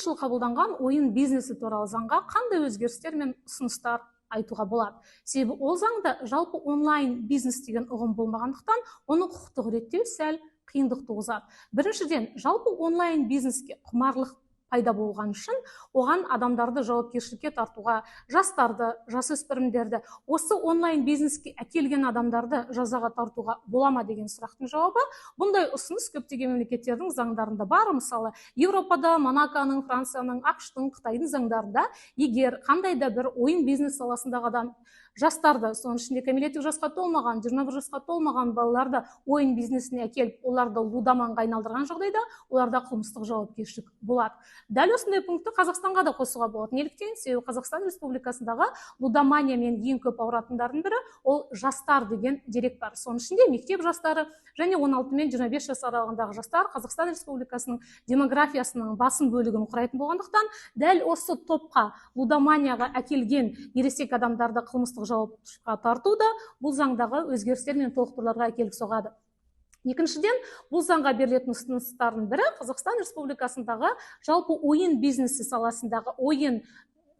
жылы қабылданған ойын бизнесі туралы заңға қандай өзгерістер мен ұсыныстар айтуға болады? Себебі ол заңда жалпы онлайн бизнес деген ұғым болмағандықтан, оны құқықтық реттеу сәл қиындық туғызады. Біріншіден, жалпы онлайн бизнеске құмарлық пайда болған үшін оған адамдарды жауапкершілікке тартуға, жастарды, жасөспірімдерді, осы онлайн бизнеске әкелген адамдарды жазаға тартуға бола ма деген сұрақтың жауабы: бұндай ұсыныс көптеген мемлекеттердің заңдарында бар. Мысалы, Еуропада, Монаконың, Францияның, АҚШ-тың, Қытайдың заңдарында егер қандай да бір ойын бизнес саласындағы адам жастарды, соның ішінде кәмелеттік жасқа толмаған, 21 жасқа толмаған балаларды ойын бизнесіне әкеліп, оларды лудоманға айналдырған жағдайда, оларда қылмыстық жауапкершілік болады. Дәл осындай пунктті Қазақстанға да қосуға болады. Неліктен? Себебі Қазақстан Республикасындағы лудоманиямен ең көп ауыратындардың бірі ол жастар деген дерек бар. Соның ішінде мектеп жастары және 16 мен 25 жас аралығындағы жастар Қазақстан Республикасының демографиясының басым бөлігін құрайтын болғандықтан, дәл осы топқа лудоманияға әкелген ересек адамдарды қылмыстық жауапқа тарту да бұл заңдағы өзгерістер мен толықтыруларға әкеліп соғады. Екіншіден, бұл заңға берілетін ұсыныстардың бірі: Қазақстан Республикасындағы жалпы ойын бизнесі саласындағы ойын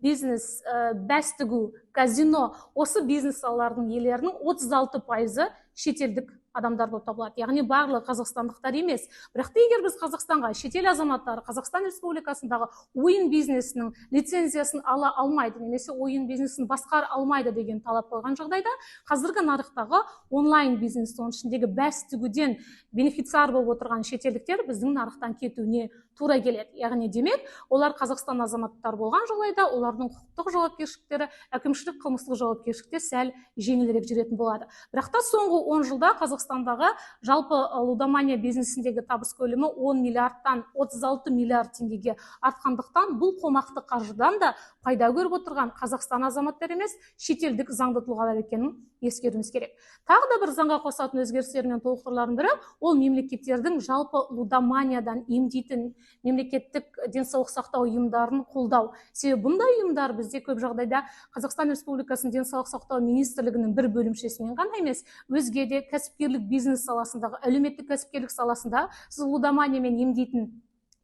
бизнес, бәс тігу, казино, осы бизнес салаларының иелерінің 36%-ы шетелдік адамдар болып табылады, яғни барлығы қазақстандықтар емес. Бірақ та егер біз Қазақстанға шетел азаматтары Қазақстан Республикасындағы ойын бизнесінің лицензиясын ала алмайды немесе ойын бизнесін басқара алмайды деген талап қойған жағдайда, қазіргі нарықтағы онлайн бизнес, соның ішіндегі бәс тігуден бенефициар болып отырған шетелдіктер біздің нарықтан кетуіне тура келеді. Яғни, демек, олар Қазақстан азаматтары болған жағдайда, олардың құқықтық жауапкершіліктері, әкімшілік, қылмыстық жауапкершілікте сәл жеңілірек жүретін болады. Бірақ та соңғы 10 жылда Қазақстандағы жалпы лудомания бизнесіндегі табыс көлемі 10 миллиардтан 36 миллиард теңгеге артқандықтан, бұл қомақты қаржыдан да пайда көріп отырған Қазақстан азаматтары емес, шетелдік заңды тұлғалар екенін ескеруіміз керек. Тағы да бір заңға қосатын өзгерістер мен толықтырулардың бірі ол мемлекеттердің жалпы лудоманиядан емдейтін мемлекеттік денсаулық сақтау ұйымдарын қолдау. Себебі бұндай ұйымдар бізде көп жағдайда Қазақстан Республикасының денсаулық сақтау министрлігінің бір бөлімшесімен ғана емес, өзге де кәсіпкерлік бизнес саласындағы, әлеуметтік кәсіпкерлік саласында сіз лудоманиямен емдейтін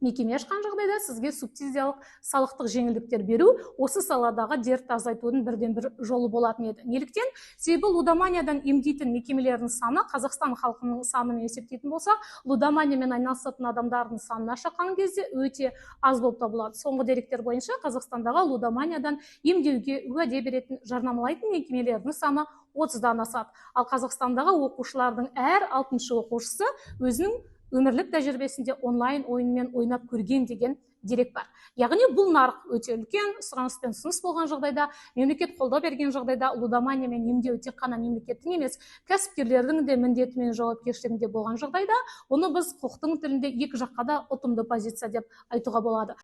мекеме ашқан жағдайда, сізге субсидиялық, салықтық жеңілдіктер беру осы саладағы дертті азайтудың бірден бір жолы болатын еді. Неліктен? Себебі лудоманиядан емдейтін мекемелердің саны, Қазақстан халқының санымен есептейтін болсақ, лудоманиямен айналысатын адамдардың санына шаққан кезде өте аз болып табылады. Соңғы деректер бойынша, Қазақстандағы лудоманиядан емдеуге уәде беретін, жарнамалайтын мекемелердің саны 30-дан асады. Ал Қазақстандағы оқушылардың әр алтыншы оқушысы өзінің өмірлік тәжірибесінде онлайн ойынмен ойнап көрген деген дерек бар. Яғни бұл нарық өте үлкен, сұраныс пен ұсыныс болған жағдайда, мемлекет қолдау берген жағдайда, лудоманиямен емдеу тек қана мемлекеттің емес, кәсіпкерлердің де міндеті мен жауапкершілігінде болған жағдайда, бұны біз құқықтың тілінде екі жаққа да ұтымды позиция деп айтуға болады.